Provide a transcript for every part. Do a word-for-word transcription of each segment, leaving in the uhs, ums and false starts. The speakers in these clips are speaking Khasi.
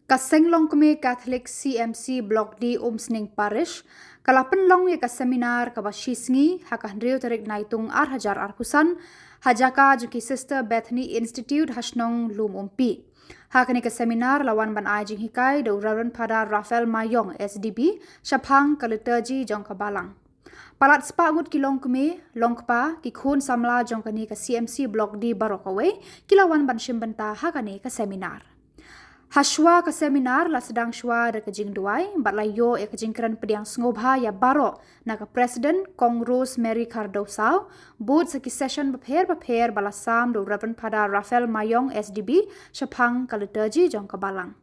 Ka Seng Longkmie Catholic C M C Block D Umsning Parish ka la pynlong ïa ka seminar kaba shisngi ha ka hynriew tarik Naitung ar hajar arphew san ha jaka jong ki Sister Bethany Institute ha shnong Lum Umpi. Ha kane ka seminar la wan ban ai jinghikai da u Reverend Father Raphael Mayong S D B shaphang ka liturgy jong ka balang. Palat spah ngut ki longkmie, longkpa, ki khun samla jong kane ka C M C Block D baroh kawei ki la wan ban shim bynta ha kane ka seminar. Hashwa ka seminar la sdang shwa da ka jingduwai bad la ïoh ïa ka jingkren pdiang sngewbha ïa baroh na ka President Kong Rosemary Khardaw Saw, bud sa ki session bapher bapher ba la sam da u Reverend Father Raphael Mayong S D B shaphang ka liturgy jong ka balang.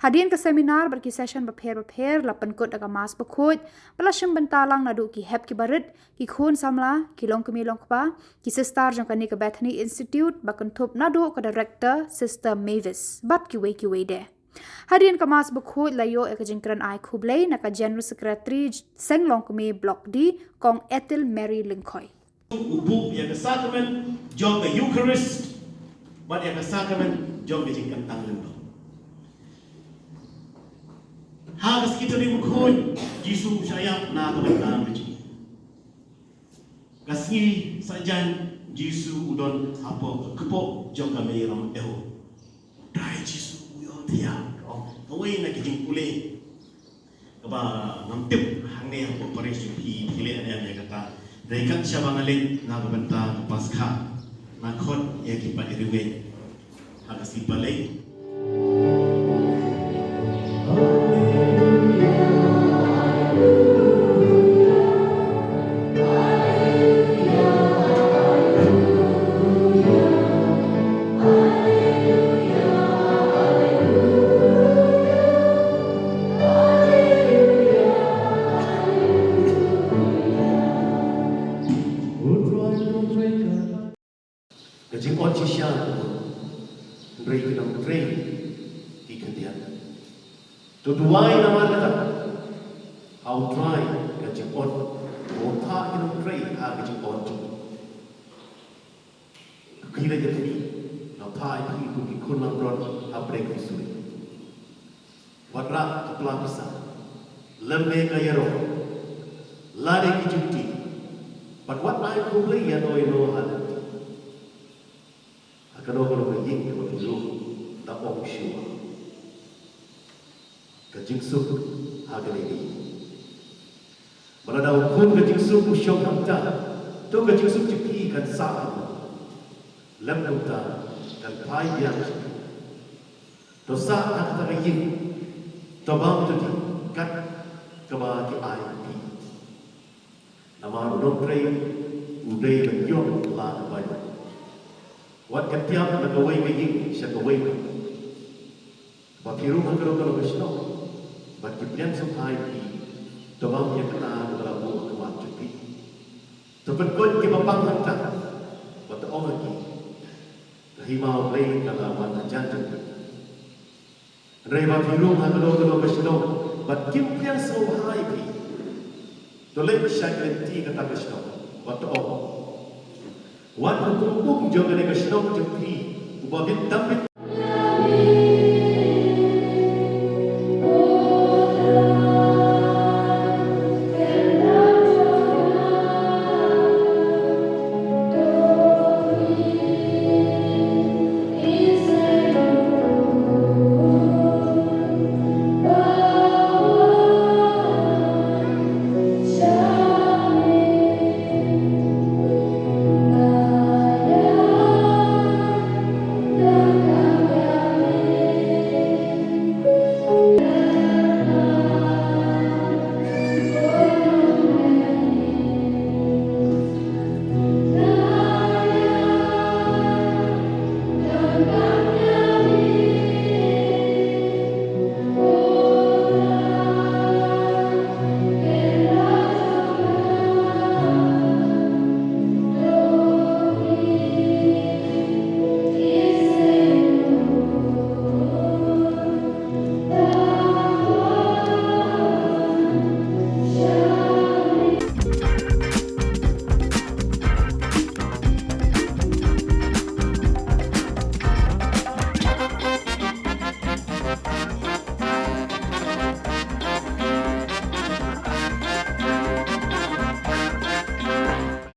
Hadien ka seminar bad ki session bapher bapher la pynkut da ka Mass Bakhuid ba la shim bynta lang naduh ki hep ki barit, ki khun samla, ki longkmie longkpa, ki sister jong kane ka Bethany Institute ba kynthup naduh ka director Sister Mavis bad kiwei kiwei de. Hadien ka Mass Bakhuid la ïoh ïa ka jingkren ai khublei na ka General Secretary Seng Longkmie Block D, Kong Ethel Mary Lyngkhoi. U buh ïa ka sakramen jong ka Eucharist bad ïa ka sakramen jong ka jingkyntang lyngdoh. Ha ka Sngi Tynrai Bakhuid, Jisu u shah ïap na ka bynta ka jong ngi. Ka sngi Saitjaiñ, Jisu u don hapoh ka kpoh jong ka mei rong ew. Trai Jisu u ïohthiah, ka ong. Kawei na ki jingpule kaba ngam tip hangne hapoh parish jong phi, phi leh ne em ïa kata. Hynrei kat shaba nga leit na ka bynta ka Paskha, nga khot ïa ki paid riewngeit ha ka Sngi Palei. Ka jingot shisha ka mut, hynrei ki nongtrei ki khyndiat. To duwai namar kata, ha U Trai ka jingot, to phah ki nongtrei ha ka jingot jong u. Ki la ïa kti, la phah ïa phi kum ki khun langbrot ha pdeng ki suri. Wat rah ka pla pisa, lymne ka ïaroh, lane ki jingtih, bad wat ai khublei ïano ïano ha lynti. Ha kano kano ka ïing kaba phi rung, da ong shuwa: Ka jingsuk ha kane ka ïing. Ba lada u khun ka jingsuk u shong hangta, to ka jingsuk jong phi kan sah ha u. Lem kumta kan phai biang sha phi. To sah ha kata ka ïing, to bam to dih kat kaba ki ai phi. Namar u nongtrei u dei ban ïoh la kaba ïoh. Wat ka tiap na kawei ka ïing sha kawei ka. Ba phi rung ha kano kano ka shnong, bad ki pliang sngewbha ïa phi, to bam ïa kata kaba la buh ha khmat jong phi. To pynkoit kiba pang hangta, bad to ong ha ki, ka hima U Blei ka la wan hajan jong phi. Hynrei ba phi rung ha kano kano ka shnong, bad kim pliang sngewbha ïa phi, to leit sha ki lynti kata ka shnong, bad to ong, wat u kyrpang jong kane ka shnong jong phi, uba bit dam bit